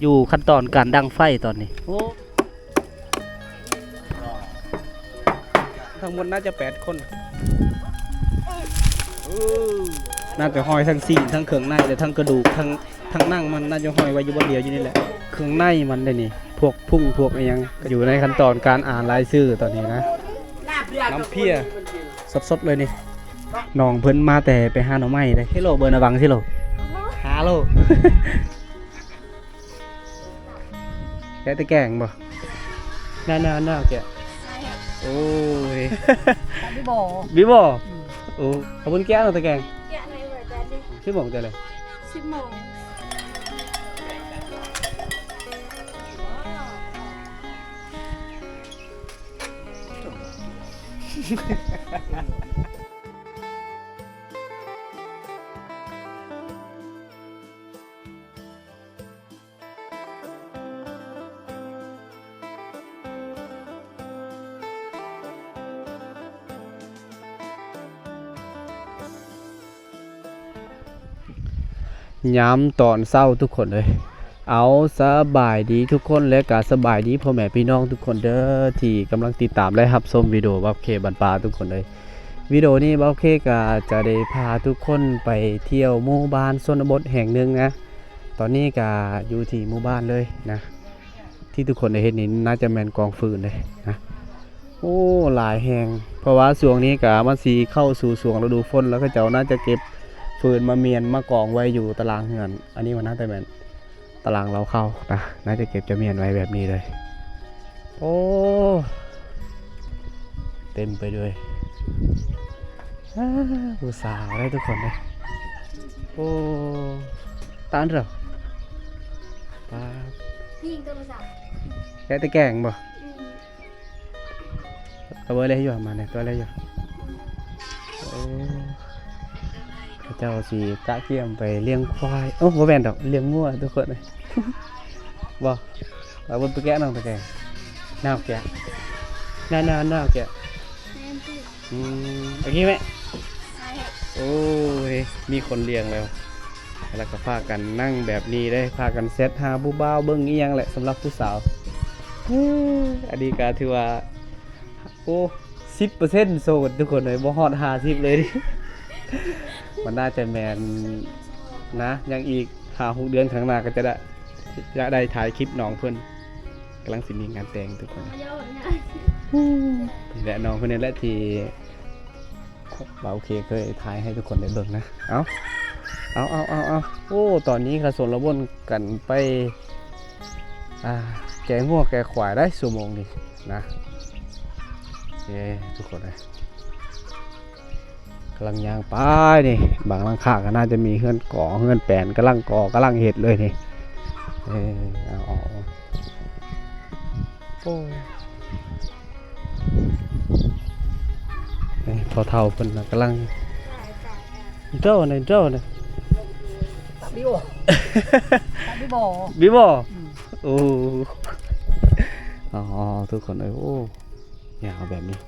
ຢູ່ຂັ້ນຕອນການດັງໄຟຕອນນີ້. ໂອ້ ທັງໝົດໜ້າຈະແປດຄົນ. ເອີ ໜ້າຈະຫ້ອຍທັງຊີ້ນ ທັງເຄື່ອງໃນ ແລະ ທັງກະດູກ ທັງ ທັງໜັງມັນ ໜ້າຈະຫ້ອຍໄວ້ຢູ່ບ່ອນດຽວຢູ່ນີ້ແຫຼະ. ເຄື່ອງໃນມັນເດ້ນີ້ ພວກພຸ້ງ ພວກອີ່ຫຍັງ ກໍຢູ່ໃນຂັ້ນຕອນການອ່ານລາຍຊື່ຕອນນີ້ນະ. ນ້ຳເພຍ ສົດໆເລີຍນີ້. ນ້ອງເພິ່ນມາແຕ່ໄປຫາໜໍ່ໄມ້ເດ້. ເຮັລໂລ ເບີນະວັງຊິໂລ ຮາໂລ. ແກະແຕ່ແກງບໍ່? ໜ້າ ໜ້າ ໜ້າແກະ. ໂອ້ຍ ບິບໍ ບິບໍ. ອືມ ໂອ້ ຂອບຄຸນ. ແກະເນາະ ແຕ່ແກງ. ແກະໃນເວີແຕນດິ. ສິບໂມງເຈົ້າເລີຍ. ສິບໂມງ. ຍາມຕອນເຊົ້າທຸກຄົນເອີຍ. ເອົາ ສະບາຍດີທຸກຄົນ ແລະ ກະສະບາຍດີພໍ່ແມ່ພີ່ນ້ອງທຸກຄົນເດີ ທີ່ກຳລັງຕິດຕາມ ແລະ ຮັບຊົມວິດີໂອບ່າວເຄບ້ານປ່າທຸກຄົນເອີຍ. ວິດີໂອນີ້ບ່າວເຄກະຈະໄດ້ພາທຸກຄົນໄປທ່ຽວໝູ່ບ້ານຊົນນະບົດແຫ່ງໜຶ່ງນະ. ຕອນນີ້ກະຢູ່ທີ່ໝູ່ບ້ານເລີຍນະ. ທີ່ທຸກຄົນໄດ້ເຫັນນີ້ໜ້າຈະແມ່ນກອງຟືນເດ້ນະ. ໂອ້ ຫຼາຍແຮງ ເພາະວ່າຊ່ວງນີ້ກະມັນຊິເຂົ້າສູ່ຊ່ວງລະດູຝົນ ແລ້ວເຂົາເຈົ້າໜ້າຈະເກັບຟືນມາມ້ຽນມາກອງໄວ້ຢູ່ຕາລາງເຮືອນ. ອັນນີ້ມັນໜ້າຈະແມ່ນຕາລາງເລົາເຂົ້ານະ ໜ້າຈະເກັບຈະມ້ຽນໄວ້ແບບນີ້ເລີຍ. ໂອ້ ເຕັມໄປດ້ວຍ ອາ ຜູ້ສາວເດ້ທຸກຄົນເດ້. ໂອ້ ຕານເດີ ປາ ຍິງໂທລະສັບ ແກະແຕ່ແກງບໍ່? ອືມ ກະເບີເລຍຢູ່ ມາໃນຕົວເລຍຢູ່. ໂອ້ ເຂົາເຈົ້າຊິກະກຽມໄປລ້ຽງຄວາຍ ໂອ້ ບໍ່ແມ່ນດອກ ລ້ຽງງົວທຸກຄົນເອີຍ. ບໍ່ ເອົາເບິ່ງໄປແກະນ້ອງໄປແກະ ນາວແກະ ນາວ ນາວ ນາວແກະ. ອືມ ໂອເຄແມ່. ໂອ້ຍ ມີຄົນລ້ຽງແລ້ວ ແລ້ວກໍພາກັນນັ່ງແບບນີ້ເດ້ ພາກັນແຊັດຫາຜູ້ບ່າວເບິ່ງອີ່ຫຍັງແຫຼະ ສຳລັບຜູ້ສາວ. ເອີ ອັນນີ້ກໍຖືວ່າ ໂອ້ ສິບເປີເຊັນໂສດທຸກຄົນເອີຍ ບໍ່ຮອດຫ້າສິບເລີຍ. ມັນໜ້າຈະແມ່ນນະ ຍັງອີກຫ້າຫົກເດືອນຂ້າງໜ້າກໍຈະໄດ້ ຈະໄດ້ຖ່າຍຄລິບນ້ອງເພິ່ນ ກຳລັງຊິມີງານແຕ່ງທຸກຄົນ. ນີ້ແຫຼະນ້ອງເພິ່ນນີ້ແຫຼະທີ່ບ່າວເຄເຄີຍຖ່າຍໃຫ້ທຸກຄົນໄດ້ເບິ່ງນະ. ເອົາ ເອົາ ເອົາ ເອົາ ເອົາ ໂອ້ ຕອນນີ້ຂ້າຊົນລະບົນກັນໄປ ອ່າ ແກະງົວແກະຄວາຍໄດ້ຊົ່ວໂມງນີ້ນະ. ເອີ ທຸກຄົນເອີຍ ກຳລັງຍ່າງໄປນີ້ ບາງຫຼັງຄາກໍໜ້າຈະມີເຮືອນກໍ່ເຮືອນແປນ ກຳລັງກໍ່ກຳລັງເຮັດເລີຍນີ້. ເອີ ເອົາ ເອົາ ເອົາ ໂອ້ຍ ນີ້ພໍ່ເຖົ້າເພິ່ນນະກຳລັງ ເຈົ້ານີ້ ເຈົ້ານີ້ ບິບໍ ບິບໍ ບິບໍ. ອືມ ໂອ້ ເອົາ ເອົາ ເອົາ ທຸກຄົນເອີຍ ໂອ້ ຍາວແບບນີ້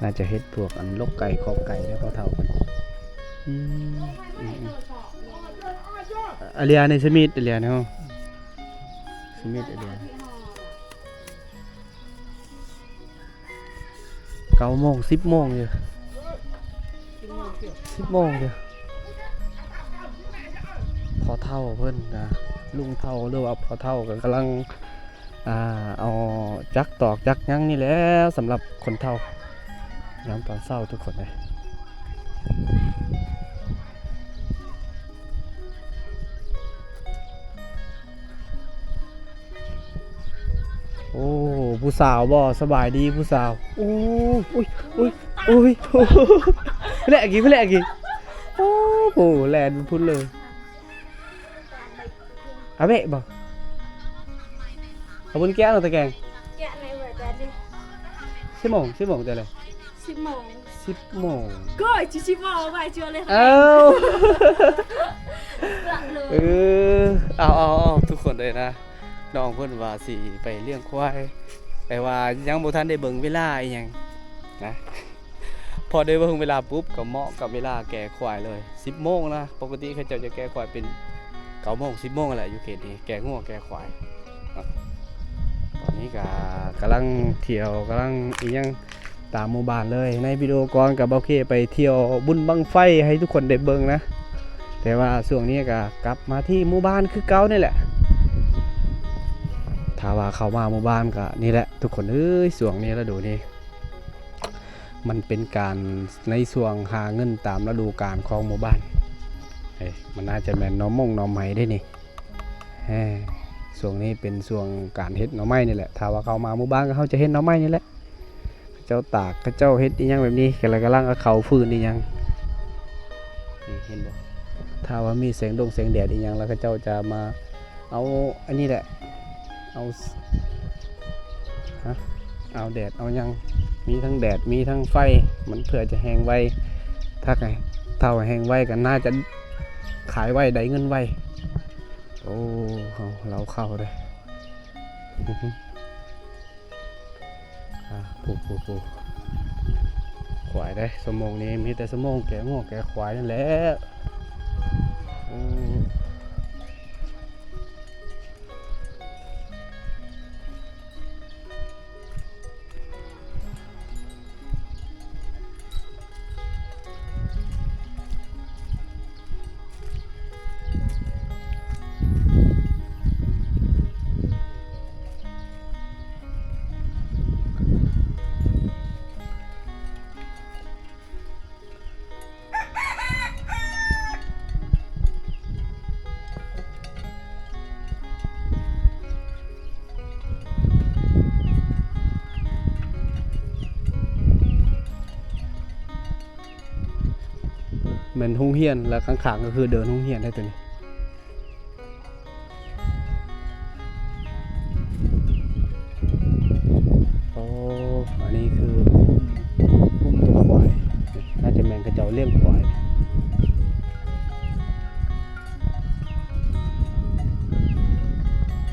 ໜ້າຈະເຮັດພວກອັນລົກໄກ່ຄອກໄກ່ໄດ້ພໍ່ເຖົ້າເພິ່ນ. ອືມ ອືມ ອືມ ອາເລຍນີ້ສະມິດ ອາເລຍເນາະ ສະມິດ ອາເລຍ. ເກົ້າໂມງ ສິບໂມງຢູ່ ສິບໂມງຢູ່ ພໍ່ເຖົ້າເພິ່ນນະ ລຸງເຖົ້າ ຫຼືວ່າພໍ່ເຖົ້າກໍກຳລັງ ອ່າ ເອົາຈັກຕອກຈັກຫຍັງນີ້ແຫຼະ ສຳລັບຄົນເຖົ້າຍາມຕອນເຊົ້າທຸກຄົນເອີຍ. ໂອ້ ຜູ້ສາວບໍ່ ສະບາຍດີຜູ້ສາວ. ໂອ້ ອຸ້ຍ ອຸ້ຍ ອຸ້ຍ ແລະກີ້ ແລະກີ້. ໂອ້ໂຫ ແລ່ນພຸ້ນເລີຍ. ອາເບະບໍ່? ຂອບຄຸນແກ້ວເນາະຕາແກງ. ແກະໃນເວີແດນດິ. ສິບໂມງ ສິບໂມງເຈົ້າເລີຍ. ສິບໂມງ ສິບໂມງ. ກໍຊິສິບໂມງໄວ້ເຈົ້າເລີຍ. ເອີ ເອີ ເອົາ ເອົາ ເອົາ ທຸກຄົນເລີຍນະ. ນ້ອງເພິ່ນວ່າຊິໄປລ້ຽງຄວາຍ ແຕ່ວ່າຍັງບໍ່ທັນໄດ້ເບິ່ງເວລາອີ່ຫຍັງນະ. ພໍໄດ້ເບິ່ງເວລາປຸບ ກໍເໝາະກັບເວລາແກ່ຄວາຍເລີຍ ສິບໂມງນະ. ປົກກະຕິເຂົາເຈົ້າຈະແກ່ຄວາຍເປັນເກົ້າໂມງ ສິບໂມງຫັ້ນແຫຼະ ຢູ່ເຂດນີ້ ແກ່ງົວແກ່ຄວາຍ. ຕອນນີ້ກໍກຳລັງທ່ຽວ ກຳລັງອີ່ຫຍັງຕາມໝູ່ບ້ານເລີຍ. ໃນວິດີໂອກ່ອນກໍເບົາເຄໄປທ່ຽວບຸນບັ້ງໄຟໃຫ້ທຸກຄົນໄດ້ເບິ່ງນະ, ແຕ່ວ່າຊ່ວງນີ້ກໍກັບມາທີ່ໝູ່ບ້ານຄືເກົ່ານີ້ແຫຼະ. ຖ້າວ່າເຂົ້າມາໝູ່ບ້ານກໍນີ້ແຫຼະທຸກຄົນເອີຍ, ຊ່ວງນີ້ລະດູນີ້ ມັນເປັນການໃນຊ່ວງຫາເງິນຕາມລະດູການຂອງໝູ່ບ້ານ. ເອີ ມັນໜ້າຈະແມ່ນໜໍ່ມົງໜໍ່ໄມ້ເດ້ນີ້. ເອີ ຊ່ວງນີ້ເປັນຊ່ວງການເຮັດໜໍ່ໄມ້ນີ້ແຫຼະ. ຖ້າວ່າເຂົ້າມາໝູ່ບ້ານ ເຮົາຈະເຫັນໜໍ່ໄມ້ນີ້ແຫຼະ. ເຂົາເຈົ້າຕາກ ເຂົາເຈົ້າເຮັດອີ່ຫຍັງແບບນີ້ ແລ້ວກຳລັງເອົາເຂົ້າຟື້ນອີ່ຫຍັງ. ນີ້ເຫັນບໍ່? ຖ້າວ່າມີແສງດົງແສງແດດອີ່ຫຍັງ ແລ້ວເຂົາເຈົ້າຈະມາ ເອົາອັນນີ້ແຫຼະ ເອົາ ຮະ ເອົາແດດເອົາຫຍັງ ມີທັງແດດ ມີທັງໄຟ ມັນເພື່ອຈະແຫ້ງໄວ. ຖ້າ ຖ້າວ່າແຫ້ງໄວກໍໜ້າຈະຂາຍໄວ ໄດ້ເງິນໄວ. ໂອ້ ເຮົາ ເຮົາເຂົ້າເດ້. ອ່າ ຜູ້ ຜູ້ ຜູ້ ຄວາຍເດ້. ຊົ່ວໂມງນີ້ມີແຕ່ຊົ່ວໂມງແກ່ງົວແກ່ຄວາຍນັ້ນແຫຼະ. ໂອ້ ແມ່ນໂຮງຮຽນ ແລ້ວຂ້າງໆກໍຄືເດີ່ນໂຮງຮຽນໄດ້ຕົວນີ້. ໂອ້ ອັນນີ້ຄື ອຸ້ມ ອຸ້ມຕົວຄວາຍ ໜ້າຈະແມ່ນເຂົາເຈົ້າລ້ຽງຄວາຍ.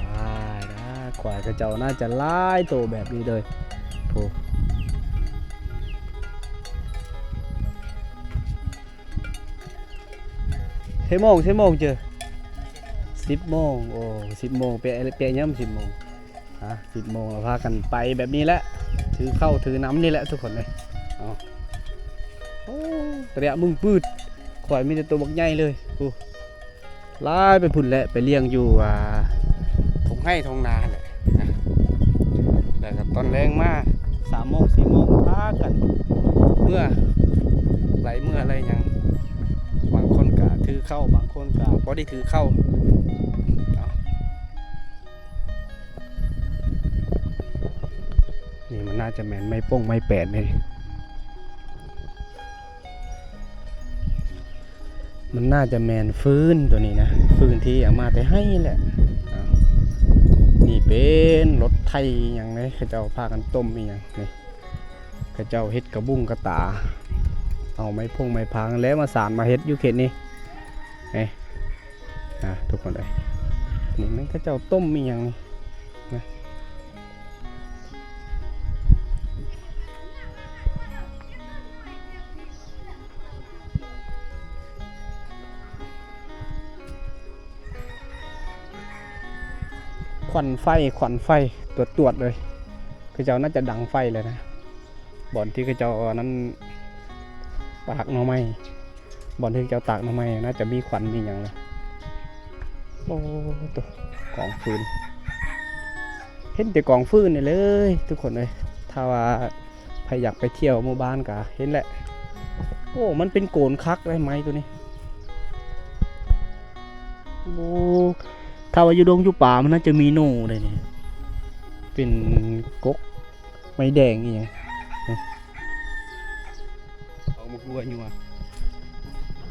ອ້າຍ ຄວາຍເຂົາເຈົ້າໜ້າຈະຫຼາຍໂຕແບບນີ້ເລີຍ. ໂອ້ ເຈັດໂມງ ເຈັດໂມງເຈີ ສິບໂມງ. ໂອ້ ສິບໂມງ ເປະ ເປະຍາມສິບໂມງ. ອ່າ ສິບໂມງ ລະພາກັນໄປແບບນີ້ແຫຼະ ຖືເຂົ້າຖືນ້ຳນີ້ແຫຼະທຸກຄົນເອີຍ. ເອົາ ໂອ້ ຕະຫຼະມຶງປືດ ຄວາຍມີແຕ່ໂຕບັກໃຫຍ່ເລີຍ. ໂອ້ ຫຼາຍໄປພຸ້ນແຫຼະ ໄປລ້ຽງຢູ່ ອ່າ ທົ່ງໄຮ່ທົ່ງນາຫັ້ນແຫຼະນະ. ແລ້ວກໍຕອນແລງມາ ສາມໂມງ ສີ່ໂມງ ພາກັນເມືອ ໄລ່ເມືອໄລ່ຫຍັງ. ບາງຄົນກໍຖືເຂົ້າ ບາງຄົນກໍບໍ່ໄດ້ຖືເຂົ້າ. ເອົາ ນີ້ມັນໜ້າຈະແມ່ນໄມ້ປົງໄມ້ແປນເດ້. ມັນໜ້າຈະແມ່ນຟືນຕົວນີ້ນະ ຟືນທີ່ເອົາມາແຕ່ໄຮ່ແຫຼະ. ອ່າ ນີ້ເປັນລົດໄຖຫຍັງເດ້ ເຂົາເຈົ້າພາກັນຕົ້ມອີ່ຫຍັງນີ້. ເຂົາເຈົ້າເຮັດກະບຸງກະຕາ ເອົາໄມ້ພົງໄມ້ພາງແລ້ວມາສານມາເຮັດຢູ່ເຂດນີ້. ເອີ ອ່າ ທຸກຄົນເອີຍ ນີ້ແມ່ນເຂົາເຈົ້າຕົ້ມອີ່ຫຍັງນີ້ນະ. ຄວັນໄຟ ຄວັນໄຟ ຕວດໆເລີຍ. ເຂົາເຈົ້າໜ້າຈະດັງໄຟແລ້ວນະ ບ່ອນທີ່ເຂົາເຈົ້າອັນນັ້ນ ຕາກໜໍ່ໄມ້ ບ່ອນທີ່ເຂົາເຈົ້າຕາກໜໍ່ໄມ້ ໜ້າຈະມີຄວັນມີຫຍັງແລ້ວ. ໂອ້ ໂຕ ກອງຟືນ ເຫັນແຕ່ກອງຟືນນີ້ເລີຍທຸກຄົນເອີຍ. ຖ້າວ່າໃຜຢາກໄປທ່ຽວໝູ່ບ້ານກະເຫັນແຫຼະ. ໂອ້ ມັນເປັນໂກນຄັກເດ້ໄມ້ໂຕນີ້. ໂອ້ ຖ້າວ່າຢູ່ດົງຢູ່ປ່າມັນໜ້າຈະມີໂນໄດ້ນີ້ ເປັນກົກໄມ້ແດງອີ່ຫຍັງ. ເອົາໝາກບົວຍົວ.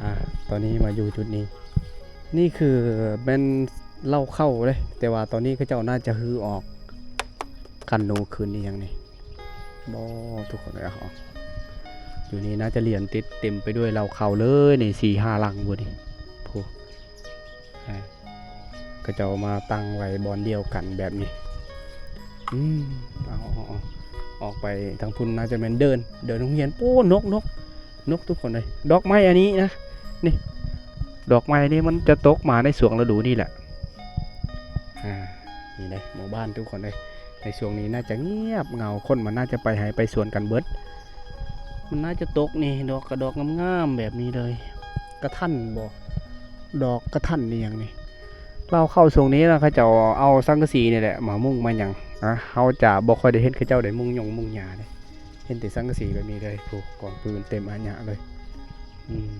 ອ່າ ຕອນນີ້ມາຢູ່ຈຸດນີ້ ນີ້ຄືແມ່ນເລົ້າເຂົ້າເດ້ ແຕ່ວ່າຕອນນີ້ເຂົາເຈົ້າໜ້າຈະຮື້ອອກ ຄັນໜູຂຶ້ນອີ່ຫຍັງນີ້. ບໍ່ ທຸກຄົນເອີຍ ເອົາ ຢູ່ນີ້ໜ້າຈະລຽນຕິດເຕັມໄປດ້ວຍເລົ້າເຂົ້າເລີຍນີ້ ສີ່ຫ້າຫຼັງພຸ້ນນີ້. ໂອ້ ເຂົາເຈົ້າມາຕັ້ງໄວ້ບ່ອນດຽວກັນແບບນີ້. ອືມ ເອົາ ເອົາ ເອົາ ອອກໄປທາງພຸ້ນໜ້າຈະແມ່ນເດີ່ນ ເດີ່ນໂຮງຮຽນ. ໂອ້ ນົກ ນົກ ນົກ ທຸກຄົນເອີຍ. ດອກໄມ້ອັນນີ້ນະ ນີ້ ດອກໄມ້ນີ້ມັນຈະຕົກມາໃນຊ່ວງລະດູນີ້ແຫຼະ. ອ່າ ນີ້ເດ້ ໝູ່ບ້ານທຸກຄົນເອີຍ. ໃນຊ່ວງນີ້ໜ້າຈະງຽບເຫງົາ ຄົນມັນໜ້າຈະໄປໄຮ່ໄປສວນກັນເບິດ. ມັນໜ້າຈະຕົກນີ້ ດອກກະດອກງາມໆແບບນີ້ເລີຍ. ກະທັນບໍ ດອກກະທັນອີ່ຫຍັງນີ້. ລາວເຂົ້າຊ່ວງນີ້ລະ ເຂົາເຈົ້າເອົາສັງກະສີນີ້ແຫຼະມາມຸງມາຫຍັງ. ອ່າ ເຮົາຈະບໍ່ຄ່ອຍໄດ້ເຫັນເຂົາເຈົ້າໄດ້ມຸງຫຍ້ງມຸງຫຍ້າເດ້ ເຫັນແຕ່ສັງກະສີແບບນີ້ເລີຍ. ໂອ້ ກອງຟືນເຕັມອາຍະເລີຍ. ອືມ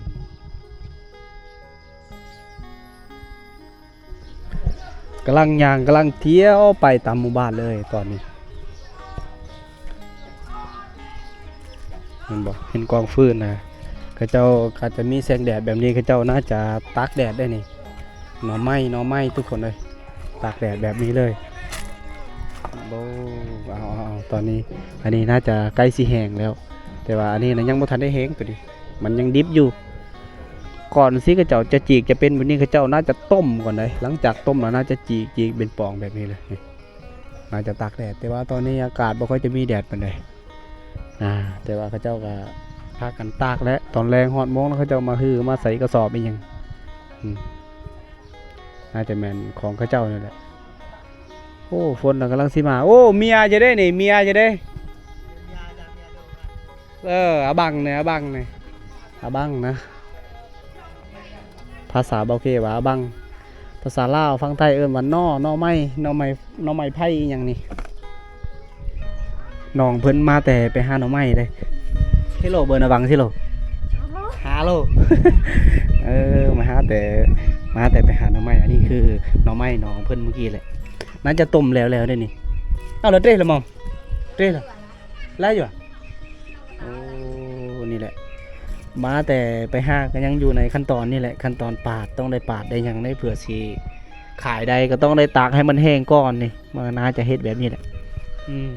ກຳລັງຍ່າງ ກຳລັງທ່ຽວໄປຕາມໝູ່ບ້ານເລີຍຕອນນີ້. ເຫັນບໍ່ ເຫັນກອງຟືນນະ ເຂົາເຈົ້າອາດຈະມີແສງແດດແບບນີ້ ເຂົາເຈົ້າໜ້າຈະຕາກແດດໄດ້ນີ້. ໜໍ່ໄມ້ ໜໍ່ໄມ້ທຸກຄົນເອີຍ ຕາກແດດແບບນີ້ເລີຍ. ໂອ້ ເອົາ ເອົາ ເອົາ ຕອນນີ້ ອັນນີ້ໜ້າຈະໃກ້ຊິແຫ້ງແລ້ວ ແຕ່ວ່າອັນນີ້ນະຍັງບໍ່ທັນໄດ້ແຫ້ງ ໂຕນີ້ມັນຍັງດິບຢູ່. ກ່ອນຊິເຂົາເຈົ້າຈະຈີກຈະເປັນແບບນີ້ ເຂົາເຈົ້າໜ້າຈະຕົ້ມກ່ອນເດ້. ຫຼັງຈາກຕົ້ມແລ້ວໜ້າຈະຈີກ ຈີກເປັນປອງແບບນີ້ເລີຍ. ໜ້າຈະຕາກແດດ ແຕ່ວ່າຕອນນີ້ອາກາດບໍ່ຄ່ອຍຈະມີແດດປານໃດ. ອ່າ ແຕ່ວ່າເຂົາເຈົ້າກະພາກັນຕາກແຫຼະ ຕອນແລງຮອດໂມງແລ້ວເຂົາເຈົ້າມາຮື້ມາໃສ່ກະສອບອີ່ຫຍັງ. ອືມ ໜ້າຈະແມ່ນຂອງເຂົາເຈົ້ານີ້ແຫຼະ. ໂອ້ ຝົນນະກຳລັງຊິມາ. ໂອ້ ເມຍຈະເດ້ນີ້ ເມຍຈະເດ້. ເອີ ອາບັງນີ້ ອາບັງນີ້ ອາບັງນະ. ພາສາເບົາເຄວ່າອາບັງ ພາສາລາວຝັ່ງໄທເອີ້ນວ່າໜໍ່ ໜໍ່ໄມ້ ໜໍ່ໄມ້ ໜໍ່ໄມ້ໄຜ່ອີ່ຫຍັງນີ້. ນ້ອງເພິ່ນມາແຕ່ໄປຫາໜໍ່ໄມ້ເດ້. ເຮັດໂລເບິ່ງອາບັງຊິໂລ ຮາໂລ. ເອີ ມາຫາແຕ່ ມາແຕ່ໄປຫາໜໍ່ໄມ້. ອັນນີ້ຄືໜໍ່ໄມ້ນ້ອງເພິ່ນມື້ກີ້ແຫຼະ ໜ້າຈະຕົ້ມແລ້ວໆເດ້ນີ້. ເອົາລະເຕະລະມອມ ເຕະລະ ຫຼາຍຢູ່ຫວາ? ໂອ້ ນີ້ແຫຼະ ມາແຕ່ໄປຫາກະຍັງຢູ່ໃນຂັ້ນຕອນນີ້ແຫຼະ ຂັ້ນຕອນປາດ ຕ້ອງໄດ້ປາດໄດ້ຫຍັງເດ້ ເພື່ອຊິຂາຍໄດ້ກະຕ້ອງໄດ້ຕາກໃຫ້ມັນແຫ້ງກ່ອນນີ້. ມັນໜ້າຈະເຮັດແບບນີ້ແຫຼະ. ອືມ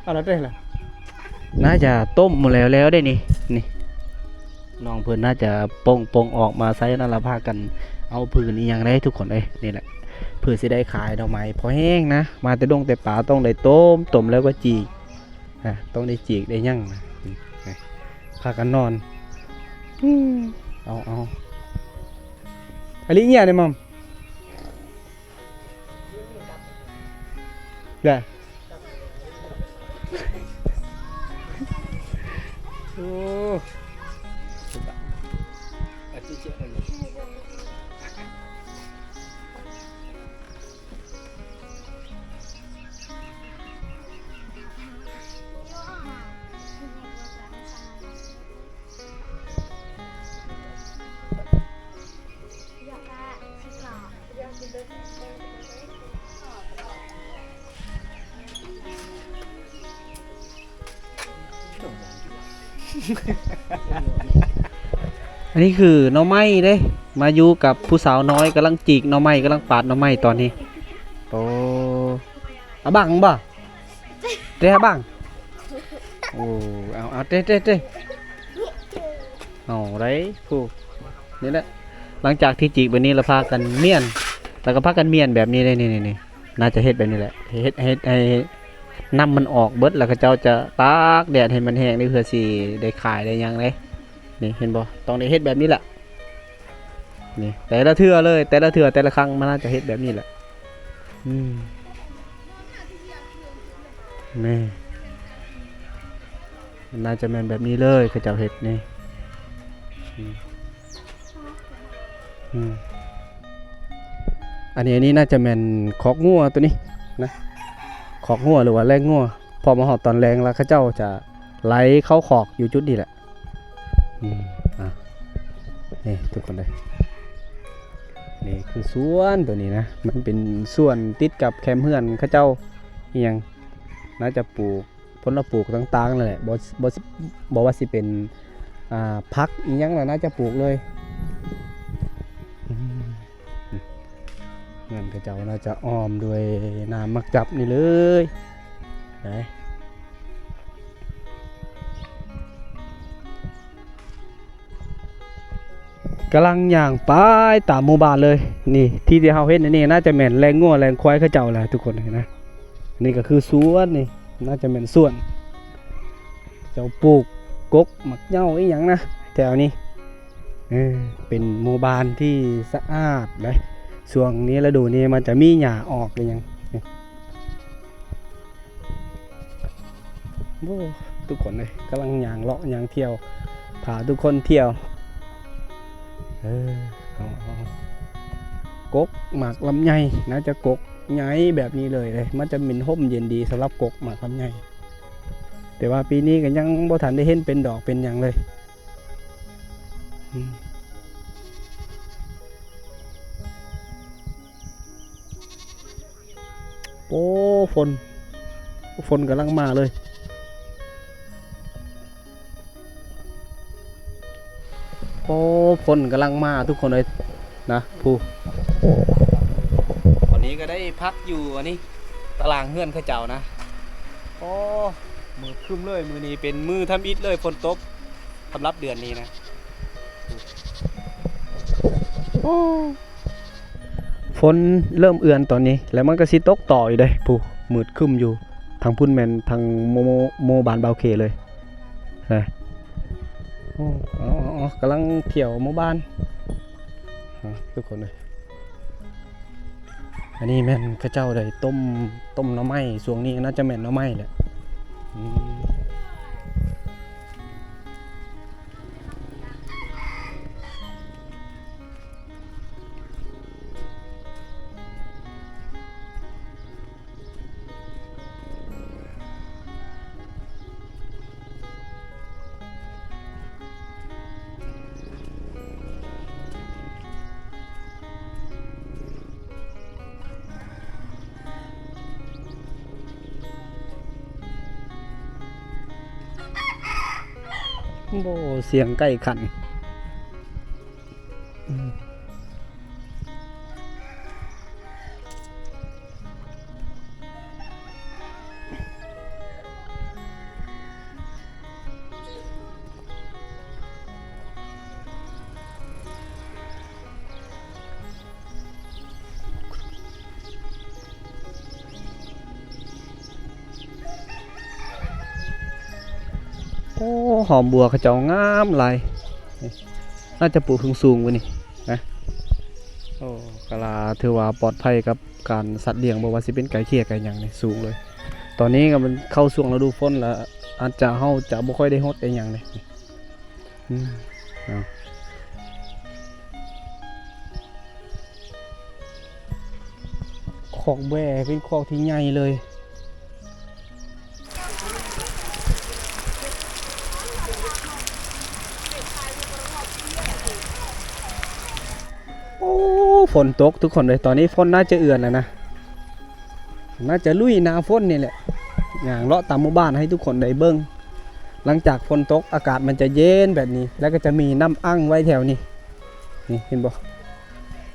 ເອົາລະເດ້ລະ ໜ້າຈະຕົ້ມໝົດແລ້ວແລ້ວເດ້ນີ້. ນີ້ ນ້ອງເພິ່ນໜ້າຈະປົງໆອອກມາໃສ່ນັ້ນລະ ພາກັນເອົາຟືນອີ່ຫຍັງເດ້ທຸກຄົນເອີຍ. ນີ້ແຫຼະ ເພື່ອຊິໄດ້ຂາຍໜໍ່ໄມ້ພໍແຫ້ງນະ ມາແຕ່ດົງແຕ່ປ່າ ຕ້ອງໄດ້ຕົ້ມ ຕົ້ມແລ້ວກໍຈີກ ອ່າ ຕ້ອງໄດ້ຈີກໄດ້ຫຍັງນະ. ອືມ ພາກັນນອນ. ອືມ ເອົາ ເອົາ ອາລິເຍໄດ້ມອມ ເດີ. ໂອ້ ອັນນີ້ຄືໜໍ່ໄມ້ເດ້ ມາຢູ່ກັບຜູ້ສາວນ້ອຍ ກຳລັງຈີກໜໍ່ໄມ້ ກຳລັງປາດໜໍ່ໄມ້ຕອນນີ້. ໂອ້ ອາບັງບໍ່? ເຕະອາບັງ. ໂອ້ ເອົາ ເອົາ ເຕະ ເຕະ ເຕະ. ເອົາໄດ້ຜູ້ ນີ້ແຫຼະ ຫຼັງຈາກທີ່ຈີກແບບນີ້ລະພາກັນມ້ຽນ ລະກະພາກັນມ້ຽນແບບນີ້ເດ້. ນີ້ ນີ້ ນີ້ ໜ້າຈະເຮັດແບບນີ້ແຫຼະ ເຮັດ ເຮັດໃຫ້ນ້ຳມັນອອກເບິດ ລະເຂົາເຈົ້າຈະຕາກແດດໃຫ້ມັນແຫ້ງເດ້ ເພື່ອຊິໄດ້ຂາຍໄດ້ຫຍັງເດ້. ນີ້ເຫັນບໍ່ ຕ້ອງໄດ້ເຮັດແບບນີ້ແຫຼະ. ນີ້ແຕ່ລະເທື່ອເລີຍ ແຕ່ລະເທື່ອ ແຕ່ລະຄັ້ງມັນໜ້າຈະເຮັດແບບນີ້ແຫຼະ. ອືມ ແມ່ນ ມັນໜ້າຈະແມ່ນແບບນີ້ເລີຍ ເຂົາເຈົ້າເຮັດນີ້. ອືມ ອືມ ອັນນີ້ ອັນນີ້ໜ້າຈະແມ່ນຄອກງົວໂຕນີ້ນະ ຄອກງົວ ຫຼືວ່າແລງງົວ ເພາະມາຮອດຕອນແລງລະເຂົາເຈົ້າຈະໄຫຼເຂົ້າຄອກຢູ່ຈຸດນີ້ແຫຼະ. ອືມ ອ່ະ ນີ້ທຸກຄົນເດີ ນີ້ຄືສວນໂຕນີ້ນະ ມັນເປັນສວນຕິດກັບແຄມເຮືອນເຂົາເຈົ້າ ອີ່ຫຍັງ ໜ້າຈະປູກຜົນລະປູກຕ່າງໆນັ້ນແຫຼະ ບໍ່ ບໍ່ ບໍ່ວ່າຊິເປັນ ອ່າ ຜັກອີ່ຫຍັງລະໜ້າຈະປູກເລີຍ. ອືມ ເຮືອນເຂົາເຈົ້າໜ້າຈະອ້ອມດ້ວຍນ້ຳໝາກຈັບນີ້ເລີຍ ໄດ້ ກຳລັງຍ່າງໄປຕາມໝູ່ບ້ານເລີຍ. ນີ້ ທີ່ ທີ່ເຮົາເຫັນນີ້ໜ້າຈະແມ່ນແລງງົວແລງຄວາຍເຂົາເຈົ້າແຫຼະທຸກຄົນນະ. ນີ້ກະຄືສວນນີ້ ໜ້າຈະແມ່ນສວນ ເຈົ້າປູກກົກໝາກເຫຍົາອີ່ຫຍັງນະແຖວນີ້. ເອີ ເປັນໝູ່ບ້ານທີ່ສະອາດເດ້. ຊ່ວງນີ້ລະດູນີ້ມັນຈະມີຫຍ້າອອກອີ່ຫຍັງ. ໂອ້ ທຸກຄົນເອີຍ ກຳລັງຍ່າງເລາະຍ່າງທ່ຽວ ພາທຸກຄົນທ່ຽວ. ເອີ ກົກໝາກລຳໄຍ ໜ້າຈະກົກໃຫຍ່ແບບນີ້ເລີຍເດ້. ມັນຈະເປັນຮົ່ມເຢັນດີສຳລັບກົກໝາກລຳໄຍ. ແຕ່ວ່າປີນີ້ກໍຍັງບໍ່ທັນໄດ້ເຫັນເປັນດອກເປັນຫຍັງເລີຍ. ອືມ ໂອ້ ຝົນ ຝົນກຳລັງມາເລີຍ. ໂອ້ ຝົນກຳລັງມາທຸກຄົນເອີຍນະ. ຜູ້ ຕອນນີ້ກໍໄດ້ພັກຢູ່ອັນນີ້ ຕາລາງເຮືອນເຂົາເຈົ້ານະ. ໂອ້ ມືດຄຶ້ມເລີຍ. ມື້ນີ້ເປັນມື້ທຳອິດເລີຍ ຝົນຕົກ ສຳລັບເດືອນນີ້ນະ. ໂອ້ ຝົນເລີ່ມເອືອນຕອນນີ້ ແລ້ວມັນກໍຊິຕົກຕໍ່ຢູ່ເດ້. ຜູ້ ມືດຄຶ້ມຢູ່. ທາງພຸ້ນແມ່ນທາງໝູ່ ໝູ່ ໝູ່ບ້ານບ່າວເຄເລີຍ. ນະ ໂອ້ ເອົາ ເອົາ ເອົາ ກຳລັງທ່ຽວໝູ່ບ້ານ ອ່າ ທຸກຄົນເອີຍ. ອັນນີ້ແມ່ນເຂົາເຈົ້າໄດ້ຕົ້ມ ຕົ້ມໜໍ່ໄມ້. ຊ່ວງນີ້ໜ້າຈະແມ່ນໜໍ່ໄມ້ແຫຼະ. ອືມ ໂອ້ ສຽງໄກ່ຂັນ. ອືມ ໂອ້ ຫອມບົວເຂົາເຈົ້າງາມຫຼາຍ. ນີ້ ໜ້າຈະປູກສູງໆ ກວ່ານີ້ນະ. ໂອ້ ກະລາຖືວ່າປອດໄພກັບການສັດລ້ຽງ ບໍ່ວ່າຊິເປັນໄກ່ເຂ້ຍໄກ່ຫຍັງນີ້ ສູງເລີຍ. ຕອນນີ້ກໍມັນເຂົ້າຊ່ວງລະດູຝົນລະ ອາດຈະ ເຮົາຈະບໍ່ຄ່ອຍໄດ້ຫົດໄດ້ຫຍັງເດ້. ອືມ ເອົາ ຄອກແບ້ເປັນຄອກທີ່ໃຫຍ່ເລີຍ. ໂອ້ ຝົນຕົກທຸກຄົນເອີຍ. ຕອນນີ້ຝົນໜ້າຈະເອືອນແລ້ວນະ. ໜ້າຈະລຸຍໜ້າຝົນນີ້ແຫຼະ ຍ່າງເລາະຕາມໝູ່ບ້ານໃຫ້ທຸກຄົນໄດ້ເບິ່ງ. ຫຼັງຈາກຝົນຕົກ ອາກາດມັນຈະເຢັນແບບນີ້ ແລ້ວກໍຈະມີນ້ຳອັ່ງໄວ້ແຖວນີ້. ນີ້ ເຫັນບໍ່?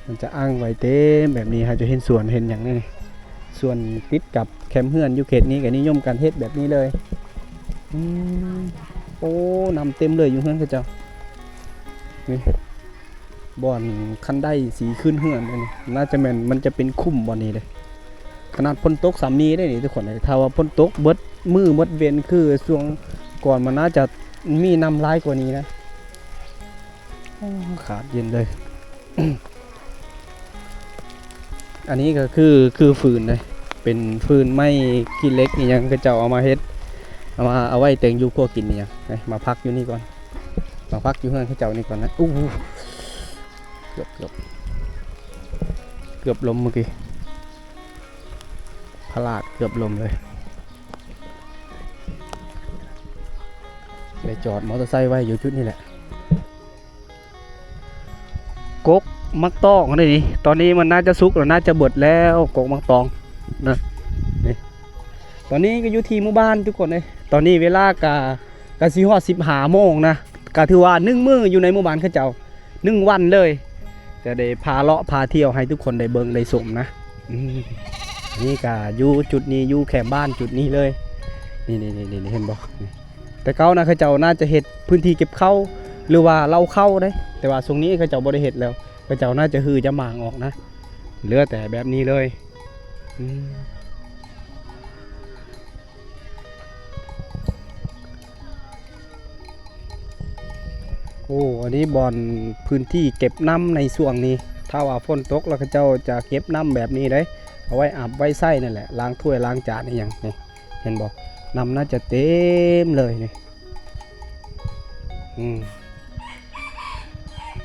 ມັນຈະອັ່ງໄວ້ເຕັມແບບນີ້. ເຮົາຈະເຫັນສວນເຫັນຫຍັງນີ້ ສວນຕິດກັບແຄມເຮືອນຢູ່ເຂດນີ້ ກໍນິຍົມກັນເຮັດແບບນີ້ເລີຍ. ອືມ ໂອ້ ນ້ຳເຕັມເລີຍຢູ່ເຮືອນເຂົາເຈົ້ານີ້. ບ່ອນຄັນໄດສີຂຶ້ນເຮືອນເດ້ນີ້ ໜ້າຈະແມ່ນ ມັນຈະເປັນຂຸມບ່ອນນີ້ເດ້. ຂະໜາດຝົນຕົກສ່ຳນີ້ເດ້ນີ້ທຸກຄົນເອີຍ. ຖ້າວ່າຝົນຕົກເບິດມື້ເບິດເວັນຄືຊ່ວງກ່ອນ ມັນໜ້າຈະມີນ້ຳຫຼາຍກວ່ານີ້ນະ. ໂອ້ ອາກາດເຢັນເລີຍ. ອັນນີ້ກໍຄື ຄືຟືນເດ້ ເປັນຟືນໄມ້ຂີ້ເຫຼັກອີ່ຫຍັງ ເຂົາເຈົ້າເອົາມາເຮັດ ເອົາມາ ເອົາໄວ້ແຕ່ງຢູ່ຄົວກິນອີ່ຫຍັງ. ມາພັກຢູ່ນີ້ກ່ອນ ມາພັກຢູ່ເຮືອນເຂົາເຈົ້ານີ້ກ່ອນນະ. ອູ້ ເກືອບ ເກືອບ ເກືອບລົ້ມເມື່ອກີ້ ພະລາດ ເກືອບລົ້ມເລີຍ. ໄດ້ຈອດມໍເຕີໄຊໄວ້ຢູ່ຈຸດນີ້ແຫຼະ. ກົກໝາກຕອງເດ້ນີ້ ຕອນນີ້ມັນໜ້າຈະສຸກແລ້ວ ໜ້າຈະເບິດແລ້ວ ກົກໝາກຕອງນະ. ນີ້ ຕອນນີ້ກໍຢູ່ທີ່ໝູ່ບ້ານທຸກຄົນເອີຍ. ຕອນນີ້ເວລາກະ ກະຊິຮອດສິບຫ້າໂມງນະ ກະຖືວ່າໜຶ່ງມື້ຢູ່ໃນໝູ່ບ້ານເຂົາເຈົ້າ ໜຶ່ງວັນເລີຍ ຈະໄດ້ພາເລາະພາທ່ຽວໃຫ້ທຸກຄົນໄດ້ເບິ່ງໄດ້ຊົມນະ. ອືມ ນີ້ກະຢູ່ຈຸດນີ້ ຢູ່ແຄມບ້ານຈຸດນີ້ເລີຍ. ນີ້ໆໆ ເຫັນບໍ່? ນີ້ ແຕ່ເກົ່ານະ ເຂົາເຈົ້າໜ້າຈະເຮັດພື້ນທີ່ເກັບເຂົ້າ ຫຼືວ່າເລົ້າເຂົ້າເດ້ ແຕ່ວ່າຊ່ວງນີ້ເຂົາເຈົ້າບໍ່ໄດ້ເຮັດແລ້ວ ເຂົາເຈົ້າໜ້າຈະຮື້ຈະໝາງອອກນະ ເຫຼືອແຕ່ແບບນີ້ເລີຍ. ອືມ. ໂອ້ ອັນນີ້ບ່ອນພື້ນທີ່ເກັບນ້ຳໃນຊ່ວງນີ້ ຖ້າວ່າຝົນຕົກແລ້ວເຂົາເຈົ້າຈະເກັບນ້ຳແບບນີ້ເດ້ ເອົາໄວ້ອາບໄວ້ໃຊ້ນັ້ນແຫຼະ ລ້າງຖ້ວຍລ້າງຈານອີ່ຫຍັງນີ້ ເຫັນບໍ່? ນ້ຳໜ້າຈະເຕັມເລີຍນີ້ ອືມ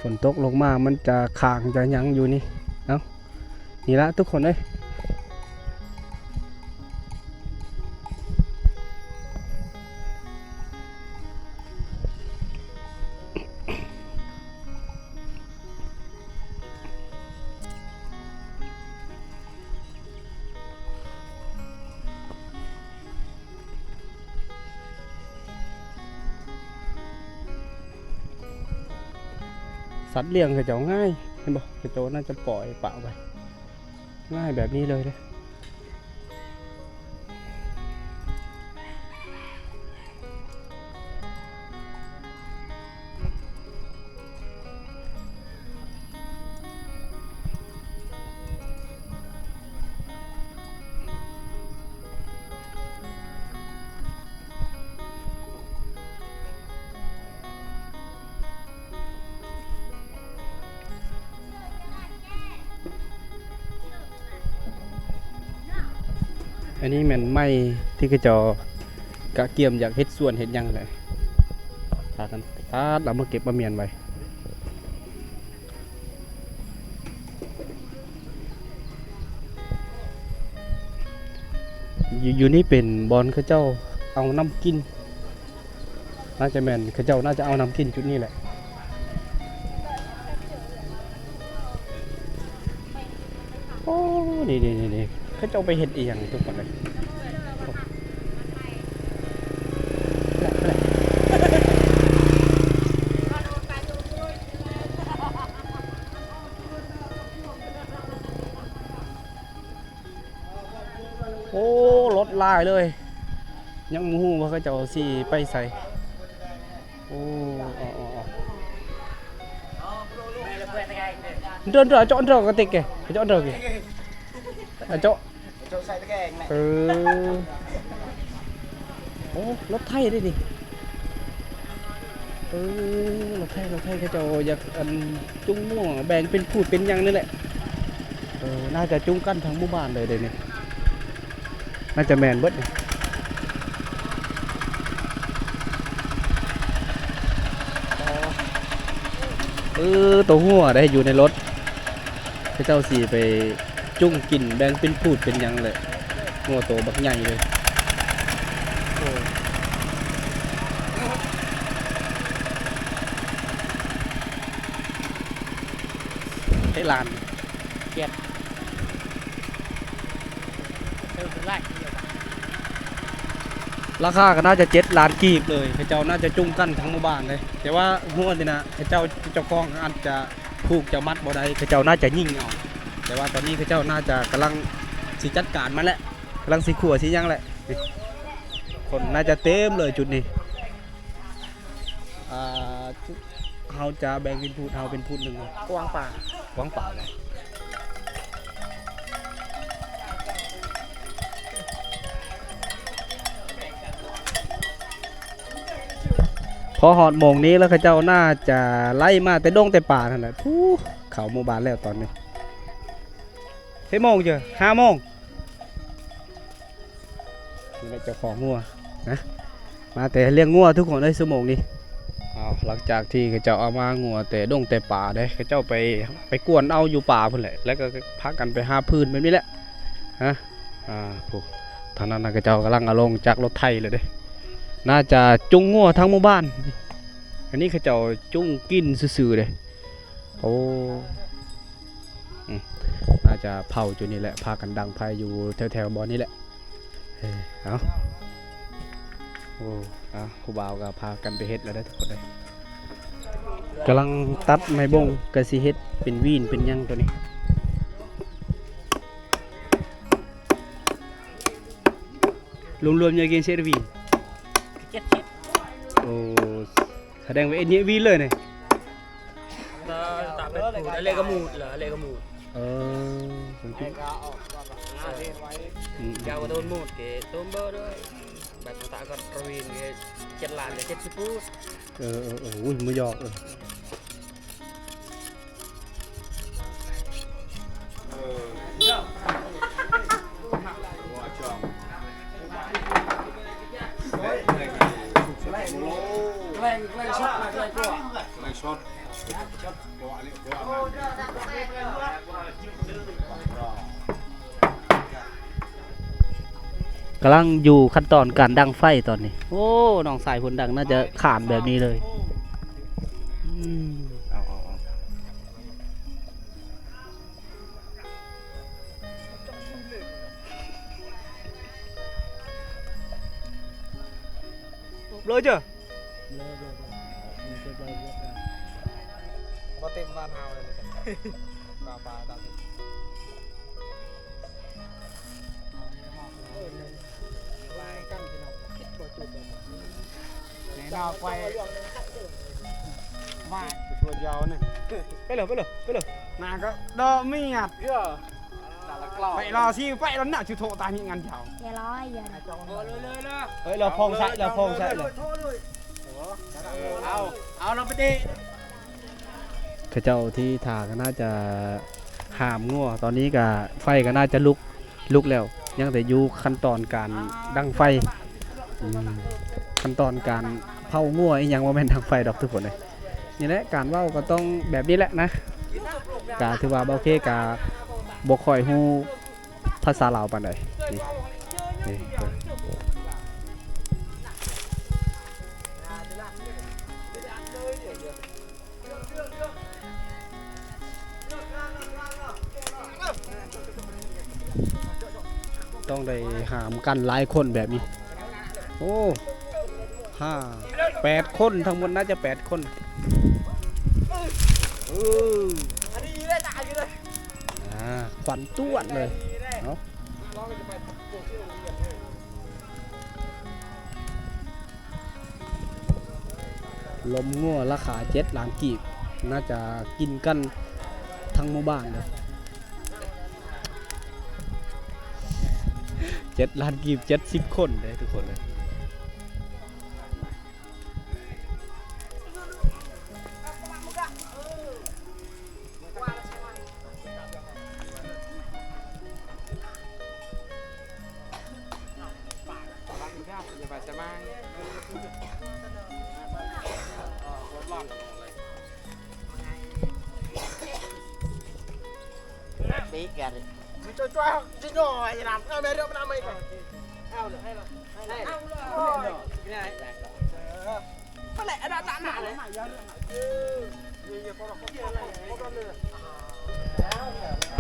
ຝົນຕົກລົງມາມັນຈະຄ້າງຈະຫຍັງຢູ່ນີ້ ເອົ້າ ນີ້ລະທຸກຄົນເອີຍ ສັດລ້ຽງເຂົາເຈົ້າງ່າຍ ເຫັນບໍ່? ເຂົາເຈົ້າໜ້າຈະປ່ອຍປະໄວ້ ງ່າຍແບບນີ້ເລີຍເດ້. ອັນນີ້ແມ່ນໄມ້ທີ່ເຂົາເຈົ້າກະກຽມຢາກເຮັດສວນເຮັດຫຍັງແຫຼະ ພາກັນຕັດເອົາມາເກັບມາມ້ຽນໄວ້. ຢູ່ ຢູ່ນີ້ເປັນບ່ອນເຂົາເຈົ້າເອົານ້ຳກິນ ໜ້າຈະແມ່ນ ເຂົາເຈົ້າໜ້າຈະເອົານ້ຳກິນຈຸດນີ້ແຫຼະ. ໂອ້ ນີ້ໆໆ ເຂົາເຈົ້າໄປເຮັດອີ່ຫຍັງທຸກຄົນເອີຍ. ໂອ້ ລົດຫຼາຍເລີຍ ຍັງບໍ່ຮູ້ວ່າເຂົາເຈົ້າຊິໄປໃສ. ໂອ້ ເອົາ ເອົາ ເອົາ ເດີນ ເດີນ ເຈາະ ເດີນ ກະຕິກ ເຈາະ ເດີນ ເຈາະ ເອີ ໂອ້ ລົດໄຖເດ້ນີ້ ເອີ ລົດໄຖ ລົດໄຖ ເຂົາເຈົ້າຢາກ ອັນ ຈູງງົວ ແບ່ງເປັນພູດເປັນຫຍັງນີ້ແຫຼະ ເອີ ໜ້າຈະຈູງກັນທັງໝູ່ບ້ານເລີຍເດ້ນີ້ ໜ້າຈະແມ່ນເບິດນີ້ ເອີ ໂຕງົວໄດ້ຢູ່ໃນລົດ ເຂົາເຈົ້າຊິໄປ ຈຸ້ງກິນແບ່ງເປັນພູດເປັນຫຍັງແຫຼະ ງົວໂຕບັກໃຫຍ່ເລີຍ ໂອ້ ເຮັດລ້ານ ເຈັດ ລາຄາກໍໜ້າຈະເຈັດລ້ານກີບເລີຍ ເຂົາເຈົ້າໜ້າຈະຈຸ້ງກັນທັງໝູ່ບ້ານເລີຍ ແຕ່ວ່າງົວນີ້ນະ ເຂົາເຈົ້າ ເຈົ້າຂອງອາດຈະ ຜູກຈະມັດບໍ່ໄດ້ ເຂົາເຈົ້າໜ້າຈະຍິງເອົາ ແຕ່ວ່າຕອນນີ້ເຂົາເຈົ້າໜ້າຈະກຳລັງຊິຈັດການມັນແຫຼະ ກຳລັງຊິຂົ້ວຊິຫຍັງແຫຼະ ນີ້ ຄົນໜ້າຈະເຕັມເລີຍຈຸດນີ້ ອ່າ ຈຸດ ເຮົາຈະແບ່ງເປັນພູດ ເຮົາເປັນພູດໜຶ່ງ ກວາງປ່າ ກວາງປ່າເນາະ. ພໍຮອດໂມງນີ້ແລ້ວ ເຂົາເຈົ້າໜ້າຈະໄລ່ມາແຕ່ດົງແຕ່ປ່າຫັ້ນແຫຼະ ພຸ້ນ ເຂົ້າໝູ່ບ້ານແລ້ວຕອນນີ້ ເຈັດໂມງເຈີ ຫ້າໂມງ ນີ້ແຫຼະເຈົ້າຂອງງົວນະ ມາແຕ່ລ້ຽງງົວທຸກຄົນເອີຍ ຊົ່ວໂມງນີ້ ເອົາ ຫຼັງຈາກທີ່ເຂົາເຈົ້າເອົາມາງົວແຕ່ດົງແຕ່ປ່າເດ້ ເຂົາເຈົ້າໄປ ໄປກວນເອົາຢູ່ປ່າພຸ້ນແຫຼະ ແລ້ວກໍພາກັນໄປຫາຟືນແບບນີ້ແຫຼະ ຮະ ອ່າ ຜູ້ ທາງນັ້ນນະ ເຂົາເຈົ້າກຳລັງເອົາລົງຈາກລົດໄຖແລ້ວເດ້ ໜ້າຈະຈູງງົວທັງໝູ່ບ້ານ ອັນນີ້ເຂົາເຈົ້າຈູງກິນຊື່ໆເດ້ ໂອ້ ອືມ ໜ້າຈະເຜົາຢູ່ນີ້ແຫຼະ ພາກັນດັງໄຟຢູ່ແຖວໆບ່ອນນີ້ແຫຼະ ເອີ ເອົາ ໂອ້ ເອົາ ຜູ້ບ່າວກໍພາກັນໄປເຮັດແລ້ວເດີທຸກຄົນເອີຍ ກຳລັງຕັດໄມ້ບົງ ກໍຊິເຮັດເປັນຫວີນເປັນຫຍັງໂຕນີ້ ລວມໆ ຢາກກິນເຊັດຫວີນ ເຈັດສິບ ໂອ້ ສະແດງວ່າເຮັດຫວີນເລີຍນີ້ ຕາເປັນພູດ ອາເລກະໝູດລະ ອາເລກະໝູດ ເອີ ເອີ ອືມ ຢາກວ່າໂດນໝູດເກ ໂດນເບີເດີ ແບບຕາກໍປະວິນເກ ເຈັດລ້ານເຈັດສິບພູດ. ເອີ ເອີ ເອີ ອຸ້ຍ ມື້ຢອກ ເອີ ແກງ ແກງຊັອດ ແກງຊັອດ ກຳລັງຢູ່ຂັ້ນຕອນການດັງໄຟຕອນນີ້. ໂອ້ ນ້ອງຊາຍເພິ່ນດັງ ໜ້າຈະຂານແບບນີ້ເລີຍ. ອືມ ເອົາ ເອົາ ເອົາ. ເບລີເຈີ ເບລີ ເບລີ ເບລີ ບໍ່ເຕັມບ້ານເຮົາເລີຍ ປາປາຕາມນີ້ ແນ່ນອນໄຟ ມາ ຕົວດຽວນີ້ ໄປເລີຍ ໄປເລີຍ ໄປເລີຍ ນາກໍດອກມຽດ ເອີ. ໄປລາຊິ ໄປລະນະ ຊິໂທຕາຍມີງານເຈົ້າ ຢ່າລອຍ ຢ່າ ເອີ ລາວພອງໃສ່ ລາວພອງໃສ່ເລີຍ ເອົາ ເອົາລາວໄປເດ. ເຂົາເຈົ້າທີ່ຖ້າກໍໜ້າຈະຫາມງົວ ຕອນນີ້ກໍໄຟກໍໜ້າຈະລຸກ ລຸກແລ້ວ ຍັງແຕ່ຢູ່ຂັ້ນຕອນການດັງໄຟ. ອືມ ຂັ້ນຕອນການເຜົາງົວອີ່ຫຍັງ ບໍ່ແມ່ນດັງໄຟດອກທຸກຄົນເອີຍ. ນີ້ແຫຼະ ການເວົ້າກໍຕ້ອງແບບນີ້ແຫຼະນະ ກະຖືວ່າເບົາເຄກະບໍ່ຄ່ອຍຮູ້ພາສາລາວປານໃດ. ນີ້ ນີ້ ຕ້ອງໄດ້ຫາມກັນຫຼາຍຄົນແບບນີ້. ໂອ້ ຫ້າ ແປດຄົນ ທັງໝົດໜ້າຈະແປດຄົນ. ເອີ ອ່າ ຄວັນຕວດເລີຍເນາະ. ລົມງົວລາຄາເຈັດລ້ານກີບ ໜ້າຈະກິນກັນທັງໝູ່ບ້ານເລີຍ. ເຈັດລ້ານກີບ ເຈັດສິບຄົນເດ້ທຸກຄົນເອີຍ.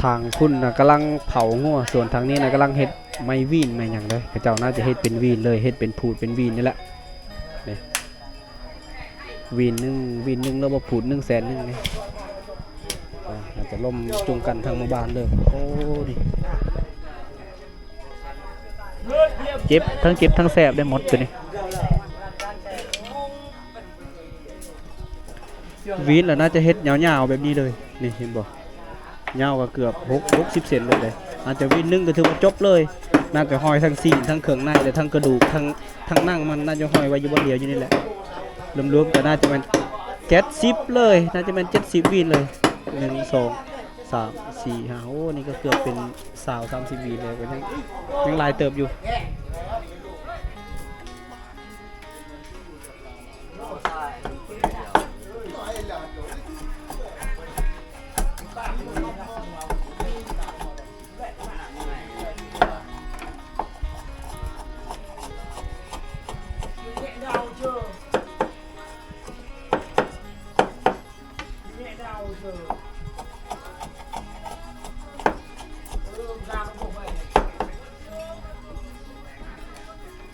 ທາງພຸ້ນນະກຳລັງເຜົາງົວ ສ່ວນທາງນີ້ນະກຳລັງເຮັດໄມ້ຫວີນໄມ້ຫຍັງເດ້. ເຂົາເຈົ້າໜ້າຈະເຮັດເປັນຫວີນເລີຍ ເຮັດເປັນພູດເປັນຫວີນນີ້ແຫຼະ. ນີ້ ຫວີນໜຶ່ງ ຫວີນໜຶ່ງ ຫຼືວ່າພູດໜຶ່ງແສນໜຶ່ງນີ້ ອາ ໜ້າຈະລົມຈຸງກັນທັງໝູ່ບ້ານເລີຍ. ໂອ້ ນີ້ ເຈັບ ທັງເຈັບທັງແສບໄດ້ໝົດຕົວນີ້. ຫວີນລະໜ້າຈະເຮັດຍາວໆແບບນີ້ເລີຍ ນີ້ເຫັນບໍ່? ຍາວກໍເກືອບຫົກ ຫົກສິບເຊັນເລີຍເດ້. ອາດຈະຫວີນໜຶ່ງກໍຖືວ່າຈົບເລີຍ. ໜ້າຈະຫ້ອຍທັງຊີ້ນ ທັງເຄື່ອງໃນ ແລະ ທັງກະດູກ ທັງ ທັງໜັງມັນ ໜ້າຈະຫ້ອຍໄວ້ຢູ່ບ່ອນດຽວຢູ່ນີ້ແຫຼະ. ລວມໆກໍໜ້າຈະແມ່ນເຈັດສິບເລີຍ ໜ້າຈະແມ່ນເຈັດສິບຫວີນເລີຍ. ໜຶ່ງ ສອງ ສາມ ສີ່ ຫ້າ ໂອ້ ນີ້ກໍເກືອບເປັນຊາວ ສາມສິບຫວີນແລ້ວ ກໍຍັງ ຍັງຫຼາຍເຕີບຢູ່.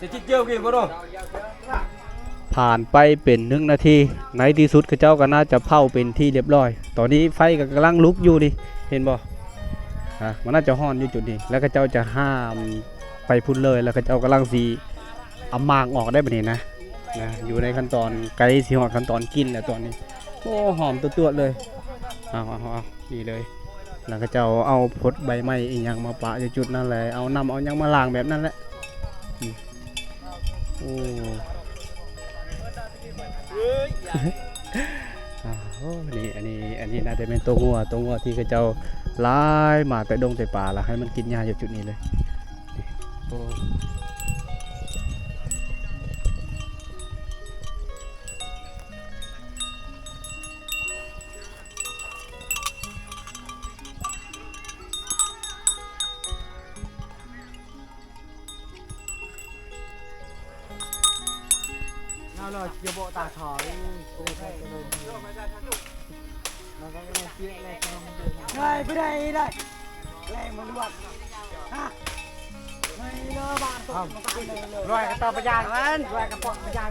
ຈະຈິດເຈີກິນບໍ່ເນາະ? ຜ່ານໄປເປັນໜຶ່ງນາທີ ໃນທີ່ສຸດເຂົາເຈົ້າກໍໜ້າຈະເຜົາເປັນທີ່ລຽບຮ້ອຍ. ຕອນນີ້ໄຟກໍກຳລັງລຸກຢູ່ນີ້ ເຫັນບໍ່? ອາ ມັນໜ້າຈະຮ້ອນຢູ່ຈຸດນີ້ ແລ້ວເຂົາເຈົ້າຈະຫ້າມໄປພຸ້ນເລີຍ ແລ້ວເຂົາເຈົ້າກຳລັງຊິເອົາໝາກອອກໄດ້ບັດນີ້ນະ ນະ ຢູ່ໃນຂັ້ນຕອນໃກ້ຊິຮອດຂັ້ນຕອນກິນແລ້ວຕອນນີ້. ໂອ້ ຫອມຕວດໆເລີຍ. ເອົາ ເອົາ ເອົາ ນີ້ເລີຍ ແລ້ວເຂົາເຈົ້າເອົາພົດໃບໄມ້ອີ່ຫຍັງມາປະຢູ່ຈຸດນັ້ນແຫຼະ ເອົານ້ຳເອົາຫຍັງມາລ້າງແບບນັ້ນແຫຼະ. ອືມ ໂອ້ ອ້າວ ນີ້ ອັນນີ້ ອັນນີ້ໜ້າຈະແມ່ນໂຕງົວ ໂຕງົວທີ່ເຂົາເຈົ້າລາຍມາແຕ່ດົງແຕ່ປ່າ ແລ້ວໃຫ້ມັນກິນຫຍ້າຢູ່ຈຸດນີ້ເລີຍ ໂອ້. ລອຍກະຕໍ່ປະຍາງ ລອຍກະເປາະປະຍາງ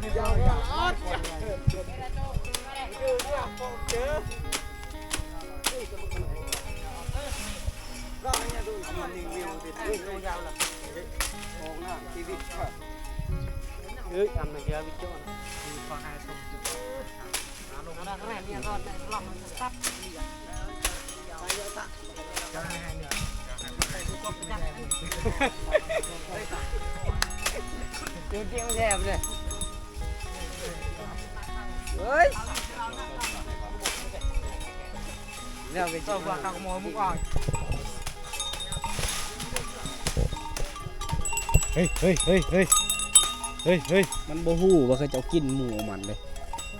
ເຮີ້ຍ ເຮີ້ຍ ມັນບໍ່ຮູ້ວ່າເຂົາເຈົ້າກິນໝູມັນເດ້.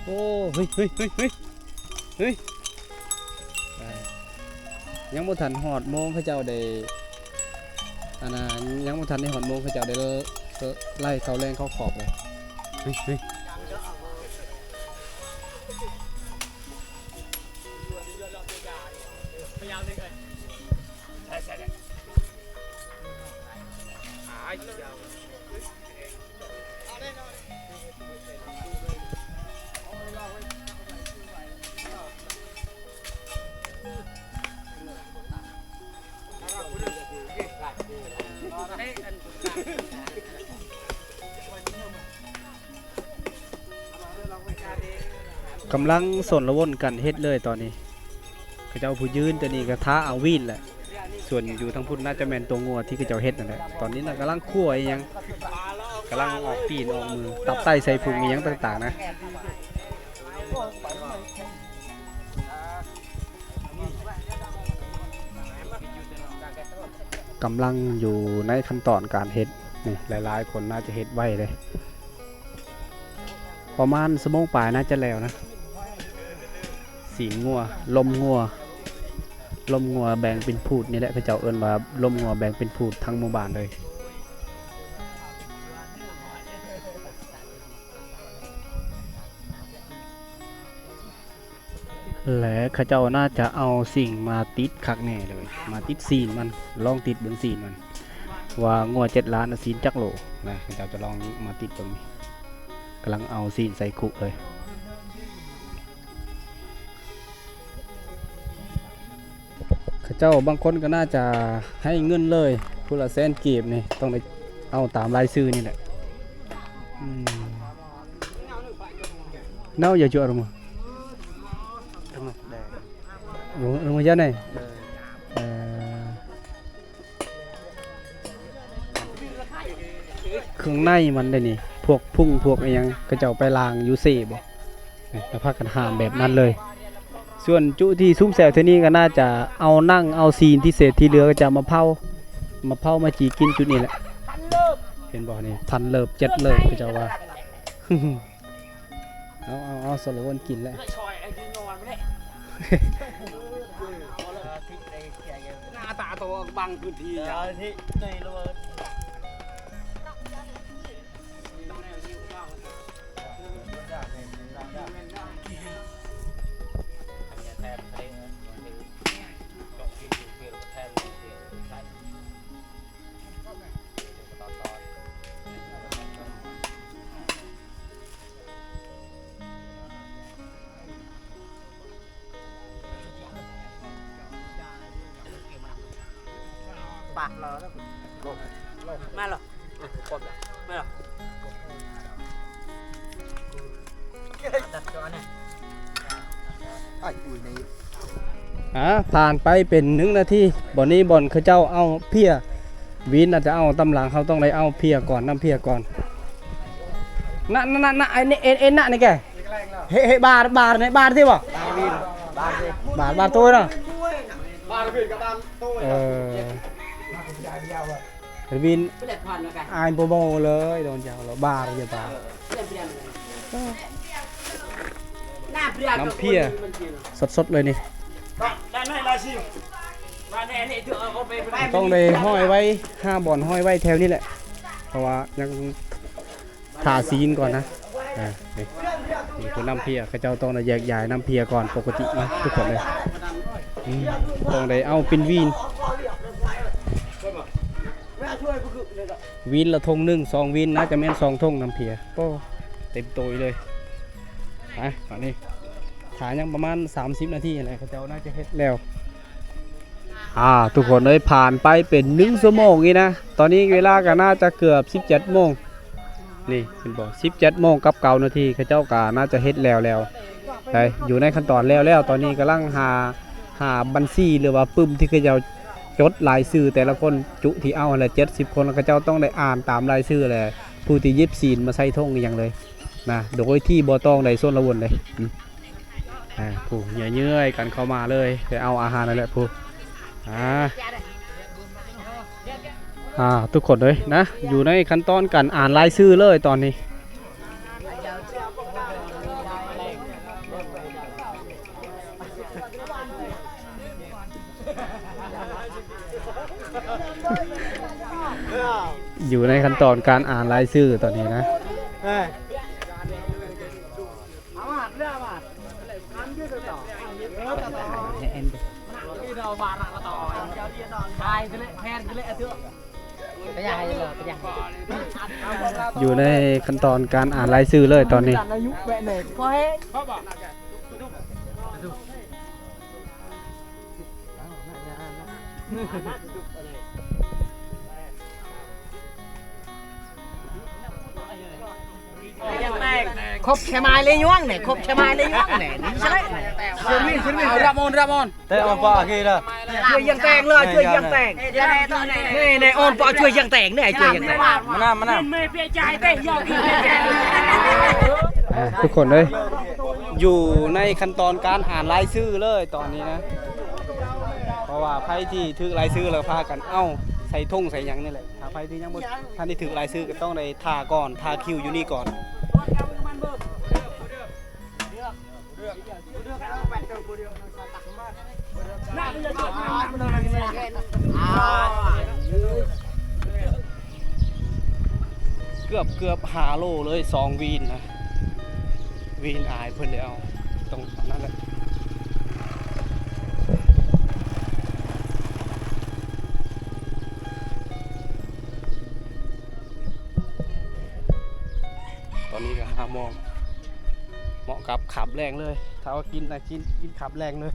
ໂອ້ ເຮີ້ຍ ເຮີ້ຍ ເຮີ້ຍ ເຮີ້ຍ ເຮີ້ຍ ເອີ ຍັງບໍ່ທັນຮອດໂມງເຂົາເຈົ້າໄດ້ ອັນນ່າ ຍັງບໍ່ທັນໄດ້ຮອດໂມງເຂົາເຈົ້າໄດ້ ເອີ ໄລ່ເຂົ້າແລງເຂົ້າຂອບເລີຍ. ເຮີ້ຍ ເຮີ້ຍ ກຳລັງສົນລະວົນກັນເຮັດເລີຍຕອນນີ້. ເຂົາເຈົ້າຜູ້ຢືນໂຕນີ້ກະທາເອົາວີນແຫຼະ ສ່ວນຢູ່ທາງພຸ້ນໜ້າຈະແມ່ນໂຕງົວທີ່ເຂົາເຈົ້າເຮັດນັ້ນແຫຼະ. ຕອນນີ້ນະກຳລັງຂົ້ວອີ່ຫຍັງ ກຳລັງອອກຕີນອອກມື ຕັບໄຕໄສ້ພຸງອີ່ຫຍັງຕ່າງໆນະ. ກຳລັງຢູ່ໃນຂັ້ນຕອນການເຮັດນີ້ ຫຼາຍໆຄົນໜ້າຈະເຮັດໄວເດ້. ປະມານຊົ່ວໂມງປາຍໜ້າຈະແລ້ວນະ. ສີນງົວ ລົມງົວ ລົມງົວແບ່ງເປັນພູດນີ້ແຫຼະ ເຂົາເຈົ້າເອີ້ນວ່າລົມງົວແບ່ງເປັນພູດທັງໝູ່ບ້ານເລີຍ. ແລະ ເຂົາເຈົ້າໜ້າຈະເອົາສິ່ງມາຕິດຄັກແນ່ເລີຍ ມາຕິດຊີ້ນມັນ ລອງຕິດເບິ່ງຊີ້ນມັນ ວ່າງົວເຈັດລ້ານນະ ຊີ້ນຈັກໂລນະ. ເຂົາເຈົ້າຈະລອງມາຕິດເບິ່ງ ກຳລັງເອົາຊີ້ນໃສ່ຄຸເລີຍ. ເຂົາເຈົ້າບາງຄົນກະໜ້າຈະໃຫ້ເງິນເລີຍ ຜູ້ລະແສນກີບນີ້ ຕ້ອງໄດ້ເອົາຕາມລາຍຊື່ນີ້ແຫຼະ. ອືມ Nau ya juak rumah? Rumah dah. Rumah, rumah jana? Dah. Eh. ເຄື່ອງໃນມັນເດ້ນີ້ ພວກພຸງພວກອີ່ຫຍັງ ເຂົາເຈົ້າໄປລ້າງຢູ່ເຊບໍ? ນີ້ ລະພາກັນຫາມແບບນັ້ນເລີຍ. ສ່ວນຈຸທີ່ຊຸມແຊວເທື່ອນີ້ກະໜ້າຈະເອົາໜັງເອົາຊີ້ນທີ່ເສດທີ່ເຫຼືອ ກະຈະມາເຜົາ ມາເຜົາມາຈີ່ກິນຈຸດນີ້ແຫຼະ. ເຫັນບໍ່ນີ້ ພັນເລີບເຈັດເລີບ ເຂົາເຈົ້າວ່າ. ເອົາ ເອົາ ເອົາ ສະຫຼະວົນກິນແລ້ວ. ໜ້າຕາໂຕບັງພື້ນທີ່. ປະ ລໍ ມາ ລໍ ມາ ລໍ. ອ່າ ຜ່ານໄປເປັນໜຶ່ງນາທີ ບ່ອນນີ້ບ່ອນເຂົາເຈົ້າເອົາເພຍ ວິນອາດຈະເອົາຕຳຫຼັງ ເຮົາຕ້ອງໄດ້ເອົາເພຍກ່ອນ ນຳເພຍກ່ອນ. ນະ ນະ ນະ ນະ ໄອ້ນີ້ ເອັນ ເອັນ ນະ ນີ້ແກ. ເຮ ເຮ ບາດ ບາດ ໃນບາດຕິບໍ່? ບາດ ບາດໂຕເນາະ. ເອີ ວິນ ອາຍບໍ່ເມົາເລີຍ ດອນຍາວແລ້ວ ບາດ ບາດ. ນ້ຳເພຍ ສົດໆເລີຍນີ້ ຕ້ອງໄດ້ຫ້ອຍໄວ້ ຫາບ່ອນຫ້ອຍໄວ້ແຖວນີ້ແຫຼະ ເພາະວ່າຍັງ ຖ້າຊີ້ນກ່ອນນະ. ອ່າ ນີ້ ນີ້ຄືນ້ຳເພຍ ເຂົາເຈົ້າຕ້ອງໄດ້ແຍກຍ້າຍນ້ຳເພຍກ່ອນ ປົກກະຕິນະ ທຸກຄົນເອີຍ. ອືມ ຕ້ອງໄດ້ເອົາເປັນວີນ ວີນລະຖົງໜຶ່ງ ສອງວີນ ໜ້າຈະແມ່ນສອງຖົງນ້ຳເພຍ. ໂອ້ ເຕັມໂຕຍເລີຍ. ໄປ ຕອນນີ້ຖ້າຍັງປະມານສາມສິບນາທີຫັ້ນແຫຼະ ເຂົາເຈົ້າໜ້າຈະເຮັດແລ້ວ. ອ່າ ທຸກຄົນເອີຍ ຜ່ານໄປເປັນໜຶ່ງຊົ່ວໂມງນີ້ນະ ຕອນນີ້ເວລາກໍໜ້າຈະເກືອບສິບເຈັດໂມງ. ນີ້ເຫັນບໍ່ ສິບເຈັດໂມງກັບເກົ້ານາທີ ເຂົາເຈົ້າກໍໜ້າຈະເຮັດແລ້ວແລ້ວ ໄດ້ຢູ່ໃນຂັ້ນຕອນແລ້ວແລ້ວ. ຕອນນີ້ກຳລັງຫາ ຫາບັນຊີ ຫຼືວ່າປຶ້ມທີ່ເຂົາເຈົ້າຈົດລາຍຊື່ແຕ່ລະຄົນ ຈຸທີ່ເອົາຫັ້ນແຫຼະ ເຈັດສິບຄົນ ເຂົາເຈົ້າຕ້ອງໄດ້ອ່ານຕາມລາຍຊື່ແຫຼະ ຜູ້ທີ່ຢິບຊີ້ນມາໃສ່ຖົງອີ່ຫຍັງເລີຍນະ ໂດຍທີ່ບໍ່ຕ້ອງໄດ້ຊົນລະວົນເລີຍ. ອືມ ອ່າ ຜູ້ເຫຍື່ອຍໆກັນເຂົ້າມາເລີຍ ໄປເອົາອາຫານນັ້ນແຫຼະຜູ້. ອ່າ ອ່າ ທຸກຄົນເອີຍນະ ຢູ່ໃນຂັ້ນຕອນການອ່ານລາຍຊື່ເລີຍຕອນນີ້. ຢູ່ໃນຂັ້ນຕອນການອ່ານລາຍຊື່ຕອນນີ້ນະ. ຢູ່ໃນຂັ້ນຕອນການອ່ານລາຍຊື່ເລີຍຕອນນີ້. ຄົບຊະມາຍເລຍຫຍວງແນ່ ຄົບຊະມາຍເລຍຫຍວງແນ່ ນີ້ຊະເລີຍ. ເອົາດຳອອນ ດຳອອນ ແຕ່ອອນປາກີລະ ຊ່ວຍຢາງແຕງເລີຍ ຊ່ວຍຢາງແຕງ. ແນ່ໆ ອອນປາຊ່ວຍຢາງແຕງແນ່ ຊ່ວຍຢາງແຕງ. ມານຳ ມານຳ. ອ່າ ທຸກຄົນເອີຍ ຢູ່ໃນຂັ້ນຕອນການອ່ານລາຍຊື່ເລີຍຕອນນີ້ນະ ເພາະວ່າໃຜທີ່ຖືກລາຍຊື່ແລ້ວພາກັນເອົາໃສ່ຖົງໃສ່ຫຍັງນີ້ແຫຼະ. ຖ້າໃຜທີ່ຍັງບໍ່ທັນໄດ້ຖືກລາຍຊື່ ກໍຕ້ອງໄດ້ຖ້າກ່ອນ ຖ້າຄິວຢູ່ນີ້ກ່ອນ. ເກືອບ ເກືອບຫ້າໂລເລີຍ ສອງວີນນະ. ວີນອາຍເພິ່ນແລ້ວ ຕ້ອງອັນນັ້ນແຫຼະ. ຕອນນີ້ກໍຫ້າໂມງ ເໝາະກັບຄາບແລງເລີຍ. ຖ້າວ່າກິນນະ ກິນ ກິນຄາບແລງເລີຍ.